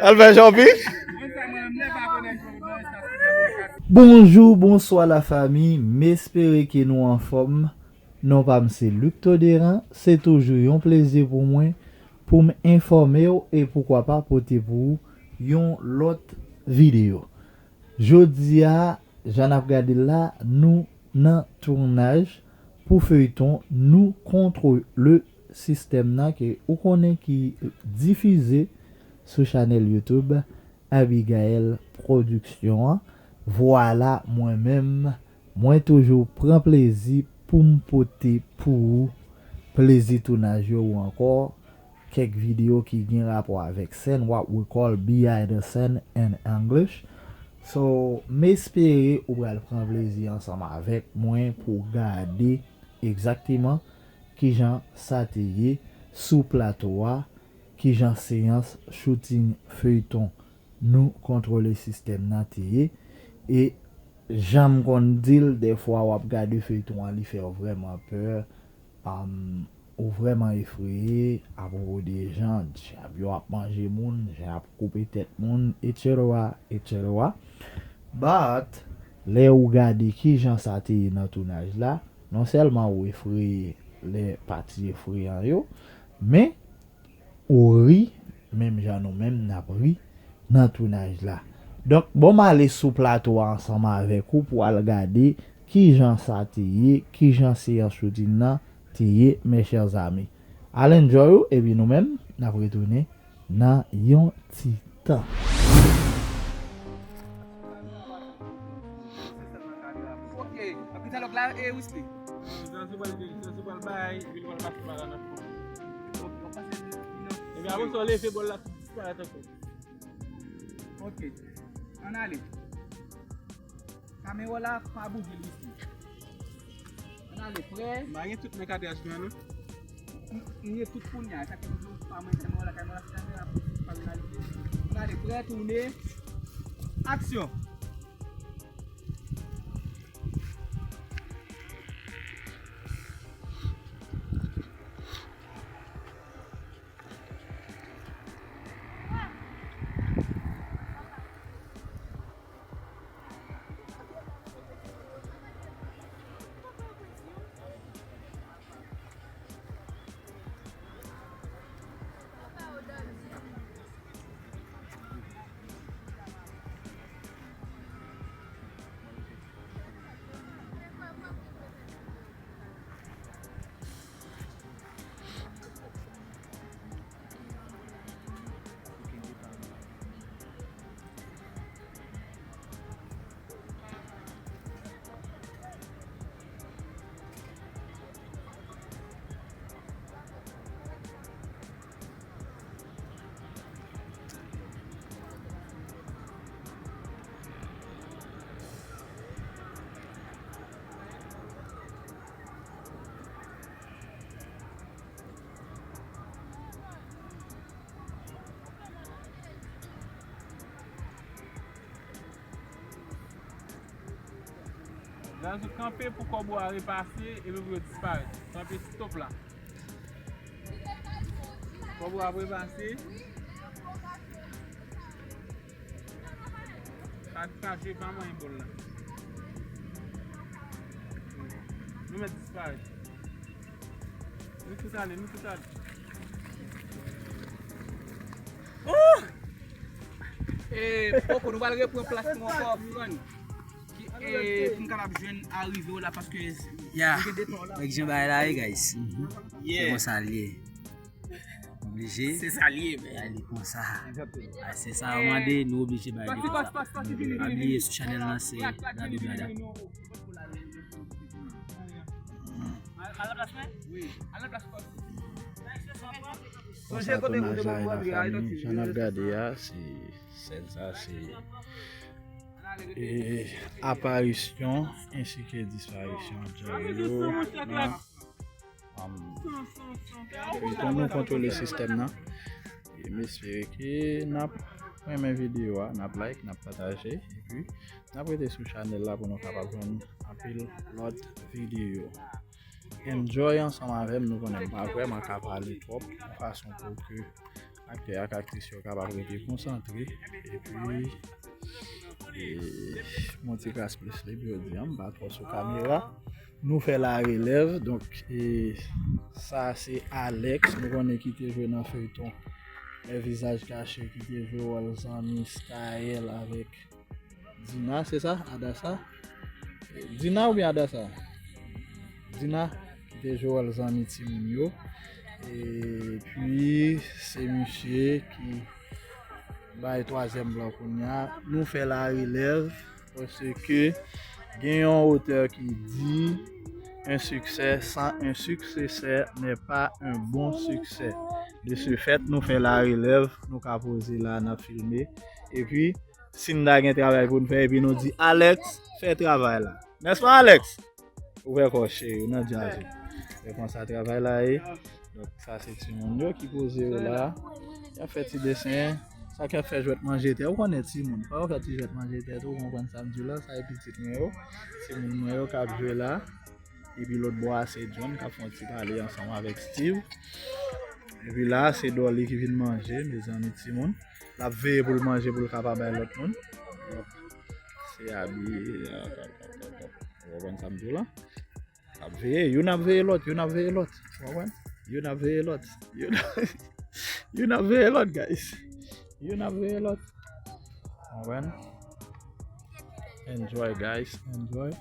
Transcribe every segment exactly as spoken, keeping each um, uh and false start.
Al fè shopping. Bonjou, bonswa lafanmi. M espere ke nou anfòm. Non pa m se Luc Toderan. Se toujou yon plezi pou mwen pou m enfòme w e poukwa pa pote pou ou yon lòt videyo. Jodi a, jan n ap gade l la, nou nan tounaj pou feyton Nou Contre le Système nan ke ou konnen ki difize sou chanèl YouTube Abigaël Production an. Vwala, mwen menm, mwen toujou pran plezi pou m pote pou ou plezi tounaj yo ou ankò kèk videyo ki gen rapò avèk sèn, what we call behind the scene in English. So, m espere ou pral pran plezi ansanm avèk mwen pou gade egzakteman kijan sa te ye sou plato a, kijan seyans shooting feyton Nou Contre le Système nan te ye. E jan m konn di l, dèfwa w ap gade feyton an, li fè w vrèman pè. Am, ou vrèman efreye apwopo de jan dyab yo ap manje moun, jan y ap koupe tèt moun, etsetera, etsetera. But, lè ou gade kijan sa te ye nan tounaj la, non sèlman ou efreye lè pati efreyan yo, men ou ri, menm jan nou menm n ap ri nan tounaj la. Donk, bon, m ale sou plato a ansanm avèk ou pou al gade kijan sa te ye, kijan seyans shooting nan te ye, mes chers amis. Al enjoy ou, epi nou menm, n ap retounen nan yon ti tan. Ok, ap gen dyalòg la, e, Wesley? Zanzo pral, Zanzo pral bay, epi l pral pase pa la nan fon. Ok, w ap pase li nan. Epi apre sa, w leve bòl la, tout disparèt ankò. Ok, ann ale. Kamera w la, pa bouje l, Wesley. Ann ale, prè? M pa gen tout men kadraj mwen, non. M, m gen tout kounye a, sa ki di w pa mwen, kamera w la, kamera la, kamera la, pa m analize. Ann ale, prè, tounen. Aksyon! Zanzo kanpe pou kòbo a repase epi pou yo disparèt. Kanpe stop la. Kòbo a repase. Pa krache, pa manyen bòl la. Nou mèt disparèt. Nou tout ale, nou tout ale. Oh! E, poko, nou pral reprann plas nou ankò, Fran. Ki, e, pou m kapab jwenn arive w la, paske... Ya. Nèg jan bagay la ye, guys. Yeah. Se konsa l ye. Oblije. Se sa l ye, men. Bay li konsa. A, se sa yo mande, nou oblije bay li konsa. Pa bliye sou chanèl lan se Dadou Blada. Sa tounaj la ye, lafanmi, jan n ap gade a, se sèn sa, se, e, aparisyon ensi ke disparisyon dyab yo nan Am, feyton Nou Contre le Système nan. E m espere ke n ap renmen videyo a, n ap like, n ap pataje, epi n ap rete sou chanèl la pou nou kapab jwenn anpil lòt videyo. Enjoy ansanm avè m, nou konnen m pa vrèman ka pale twòp, yon fason pou ke Aktè ak aktris yo kapab rete konsantre. Epi, e, m on ti kras plis li jodi a, m pa twò sou kamera. Nou fè la relèv, donk, e, sa se Alex, nou konnen ki te jwe nan feyton Les Visages Cachés, ki te jwe wòl zanmi Staël avèk Dina, se sa? Adasa? Dina oubyen Adasa? Dina, ki te jwe wòl zanmi timoun yo. Epi, se misye ki bay twazyèm plan kounye a. Nou fè la relèv, paske gen yon otè ki di, un succès sans un successeur n'est pas un bon succès. De ce fait, nou fè la relèv, nou ka poze la, n ap filme. Epi, si n ta gen travay pou n fè, epi nou di, Alex, fè travay la. N'est-ce pas, Alex? Ouvè kò w, cheri, ou nan djaz ou. Se konsa travay la ye. Donk, sa se timoun yo ki poze yo la. Y ap fè ti desen. Sa k ap fè jwèt manje tè. Ou konnen timoun. Fò yo fè ti jwèt manje tè tou, ou konprann sa m di w la. Sa e pitit mwen yo. Timoun mwen yo k ap jwe la. Epi lòt bò a se John k ap fè yon ti pale ansanm avèk Steve. Epi la, se Dolly ki vin manje, mezanmi timoun. L ap veye pou l manje pou l ka pa bay lòt moun. Donk, se abi, ou konprann sa m di w la? Ap veye, youn ap veye lòt, youn ap veye lòt. Ou konprann? Youn ap veye lòt. Youn, youn ap veye lòt, guys. Youn ap veye lòt. Ou konprann? Enjoy, guys, enjoy.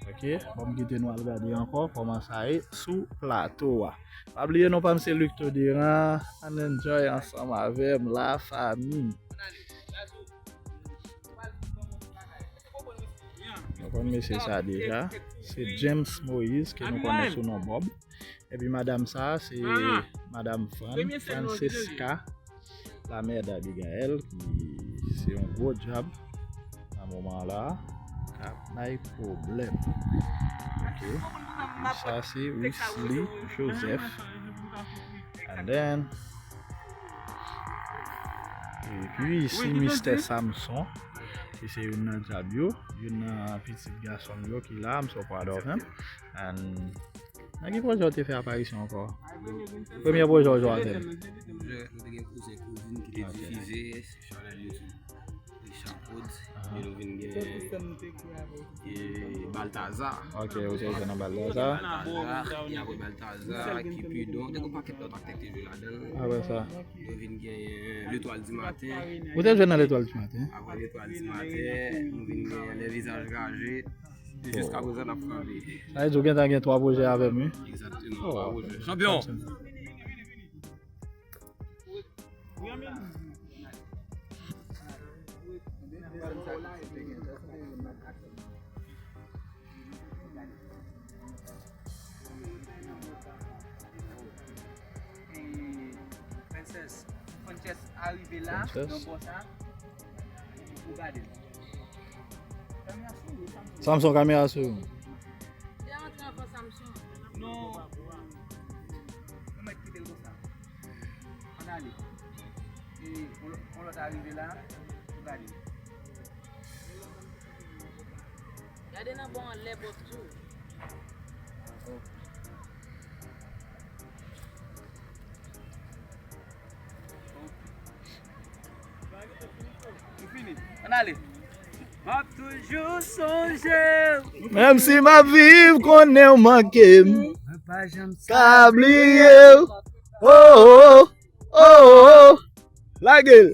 Ok, bon, m kite nou al gade ankò kòman sa ye sou plato a. Pa bliye non pa m se Lucto Deran, ann enjoy ansanm avè m, la fami. Nou konn mesye sa deja. Se James Moïse, ke nou konnen sou non Bob. Epi madam sa, se madam Fran, Francesca, la mère d'Abigaël, ki se yon gwo djab nan moman la, k ap bay pwoblèm. Ok. Sa se Wesley Joseph. And then, epi isi, Mistè Samson, ki se youn nan djab yo, youn nan pitit gason m yo ki la, I'm so proud of him. And nan ki pwojè w te fè aparisyon ankò? Premye pwojè w jwe avè m? Pwojè, nou te gen Kouzen Kouzin ki te difize sou chanèl YouTube Richard Woods. Epi nou vin gen, e, Baltazar. Ok, ou te jwe nan Baltazar. Baltazar, e apre Baltazar, Cupidon, te gen yon pakèt lòt aktè ki te jwe ladan l. Apre sa? Nou vin gen L'Étoile du Matin. Ou te jwe nan L'Étoile du Matin? Apre L'Étoile du Matin, nou vin gen Les Visages Cachés. E jiska prezan n ap frape. Sa vle di ou gentan gen twa pwojè avè m, wi? Egzakteman, twa pwojè. Chanpyon! Princess, Princess arive la, nan bò sa, ou gade l. Samson, kamera sou ou. Li antre anvan Samson. Non. Nou mèt kite l konsa. Ann ale. E, yon lòt, yon lòt arive la, ou gade. Gade nan bò anlè bòs tou. Li fini. Ann ale. M ap toujou sonje w. Menm si m ap viv, konnen w manke m. Mwen pa janm ka bliye w. Oh, oh, oh, oh, oh. Lage l.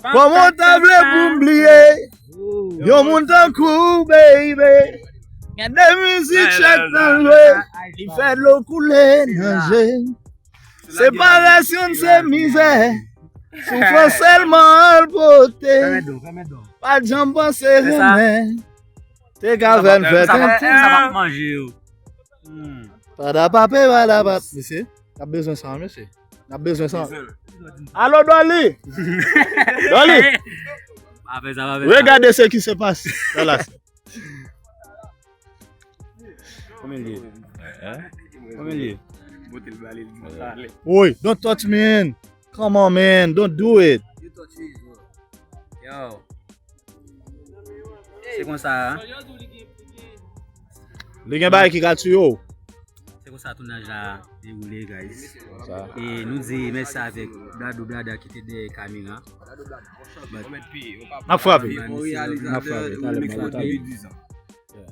Kòman w ta vle pou m bliye yon moun tankou w, baby? Gen de mizik chak tan jwe, li fè dlo koule nan je m. Separasyon n se mizè, soufrans sèlman l pote. Pa t janm panse renmen te ka fè n fè tenten. Pada pape, pada pap. Mesye, n ap bezwen sa, mesye. N ap bezwen sa. Alo, Dolly! Dolly! Regardez ce qui se passe dans la scène. Konbyen l ye? Konbyen l ye? Woy, don't touch me, man. Come on, man. Don't do it. Yo. Se konsa, a. Li gen bagay ki ka tiye w. Se Konsa tounaj la dewoule, guys. Konsa. E nou di mèsi avèk Bladou Blada ki te dèyè kamera. N ap frape. N ap frape. Talè m ap frape.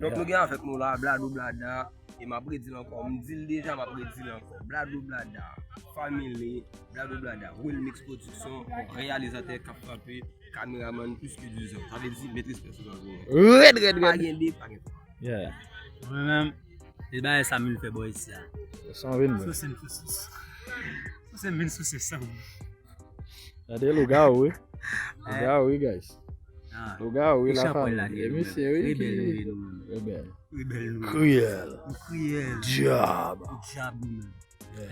Donk nou gen avèk nou la, Bladou Blada. E m ap redi l ankò. M di l deja, m ap redi l ankò. Bladou Blada. Family. Bladou Blada. Will Mix Production. Reyalizatè k ap frape. Kameramann plis ke dizan. Sa vle di, met respè sou zòrye. Rèd, rèd, rèd. Pa gen de, pa gen twa. Yeah. Mwen menm, e bagay sa moun fè bò isi a. San vin mwen. Sou se m sou se. Sou se m vin sou se san. Gade lougawou, wi. Lougawou, wi, guys. Lougawou, wi, la fami. E misye, wi, ki rebèl. Rebèl. Kriyèl. Kriyèl. Dyab. Dyab, nou menm.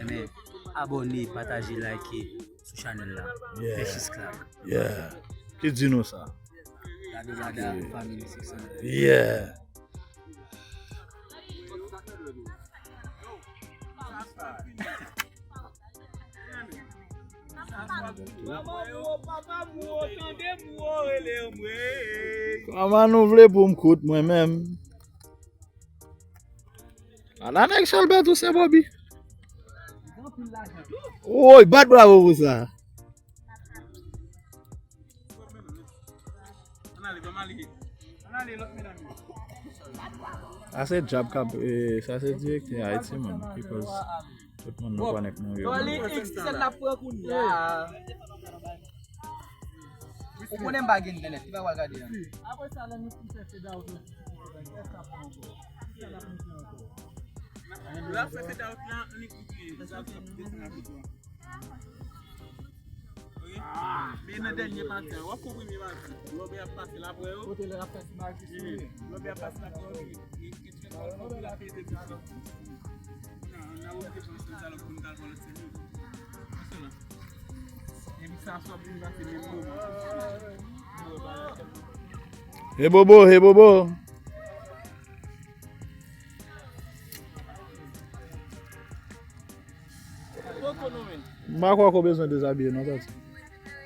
Ebyen, abòne, pataje, like sou chanèl la. Fè jis la. Yeah. Ki di nou sa? Gade, gade, family six hundred. Yeah. Kòman nou vle pou m kout mwen menm? Ala nèg Chalbè tou se Bobby. Woy, bat bravo pou sa. Sa se djab k ap, eh, sa se direktè Ayiti, man. Ki koz tout moun nou konnen k mouri yo. Ou konnen m pa gen entènèt, ki pa w al gade a? Apre sa, lè nou fin fè fade out la, kisa n ap montre ankò? Kisa n ap montre ankò? Lè ap fè fade out la, annik montre sa k ap desann avèk yo. Ok? Men nan dènye pati a, w ap konpremye pati. Lòbè ap pase l apre yo. Kote lè ap fè ti bagay ki souri. Lòbè ap pase l apre yo. He bobo, he bobo. M pa kwè ke w bezwen dezabiye non, tati.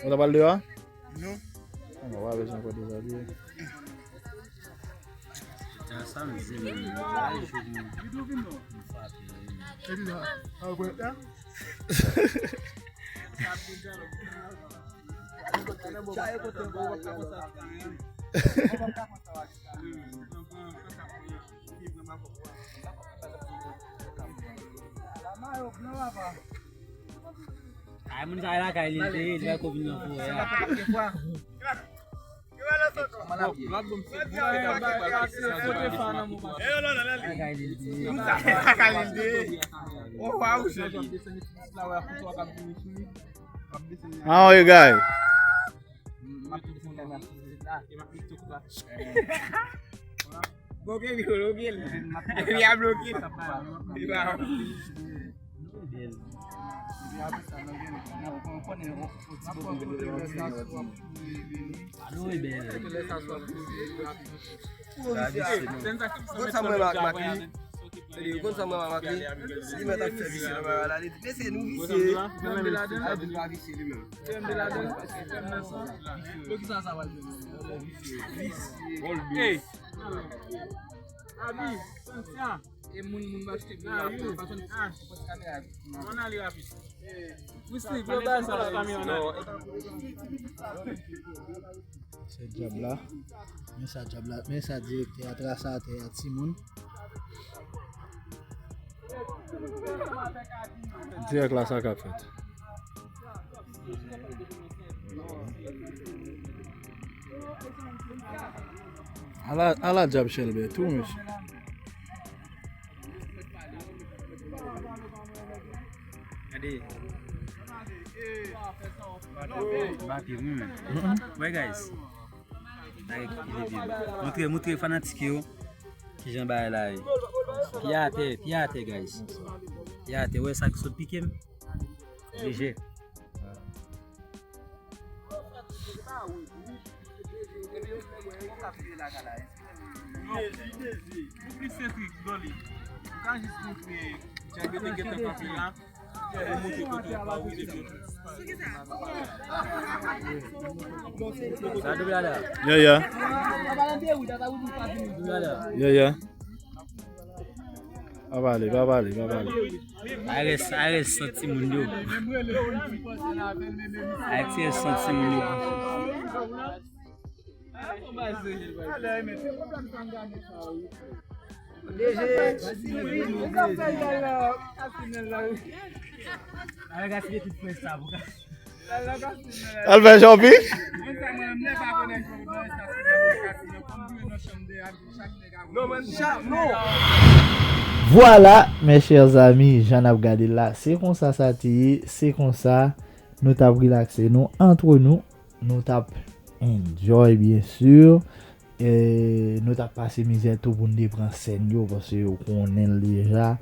Ou ta pral deyò a? Non. Ou pa bezwen ankò dezabiye. Ay, moun sa lakay li te ye, li pa ko vin nan forè a. Lakay li te ye. How are you guys? Bloke li, bloke li. Li a bloke li. Li pa. Konn sa mwen ak Matli. Ou konn sa mwen ak Matli? Li mèt ap fè visye nan bagay la. Li di, mesye, nou visye. Li pa visye li menm. Pou ki sa sa va jwenn? Hey! Abi, Santia. E moun, moun m achte pou yo, pa konn si se kamera. Ann ale rapid. Wi, Steve, yo bay sa la. Se djab la. Men sa djab la. Men sa direktè a trase atè a, timoun. Dirèk la, sa k ap fèt. Ala, ala djab Chelbè tou, mesye. Gade. Mbappe, wi, men. Wè, guys. Montre, montre fanatik yo kijan bagay la ye. Pye atè, pye atè, guys. Pye atè, wè sa ki sot pike m. Leje. Yeah, yeah. Yeah, yeah. Pa pale, pa pale, pa pale. Arès, arès san timoun yo. Arès san timoun yo. Al fè shopping. Vwala, mes chers amis, jan n ap gade l la, se konsa sa te ye, se konsa nou t ap rilakse nou antre nou, nou t ap enjoy, byen si, e nou t ap pase mizè tou pou n te pran sèn yo, paske ou konnen l deja,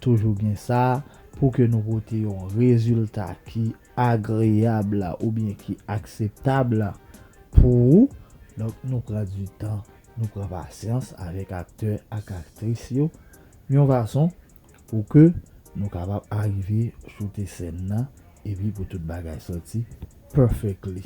toujou gen sa, pou ke nou pote yon rezilta ki agreyab la, oubyen ki akseptab la pou ou. Donk, nou pran di tan, nou pran pasyans avèk aktè ak aktris yo, yon fason pou ke nou kapab arive choute sèn nan, epi pou tout bagay soti perfectly.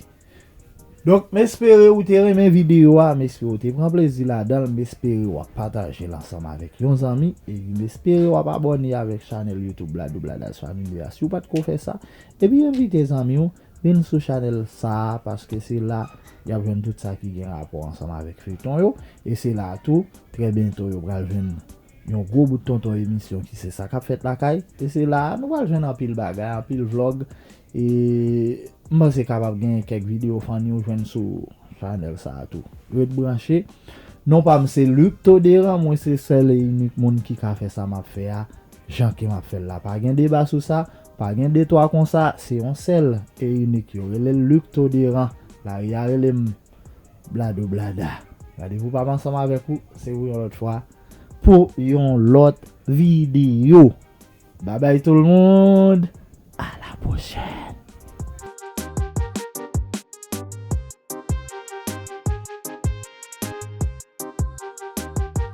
Donk, m espere ou te renmen videyo a, m espere ou te pran plezi ladan l, m espere w ap pataje l ansanm avèk yon zanmi, epi m espere w ap abòne avèk chanèl YouTube Bladou Bladas Family a si w pa t ko fè sa, epi envite zanmi w vin sou chanèl sa a, paske se la y ap jwenn tout sa ki gen rapò ansanm avèk feyton yo, e se la tou, trè byento yo pral jwenn yon gwo bout tonton emisyon ki se Sa k ap fèt lakay, e se la a nou pral jwenn anpil bagay, anpil vlog, e m panse kapab gen kèk videyo funny ou jwenn sou chanèl sa a tou. Ret branche. Non pa m se Luc Toderan, mwen se sèl e inik moun ki ka fè sa m ap fè a, jan ke m ap fè l la. Pa gen deba sou sa, pa gen de twa konsa, se yon sèl e inik yo. Rele l Luc Toderan. Lari a rele m Bladou Blada. Randevou pa m ansanm avèk ou, se pou yon lòt fwa, pou yon lòt videyo. Babay tout le monde, à la prochaine.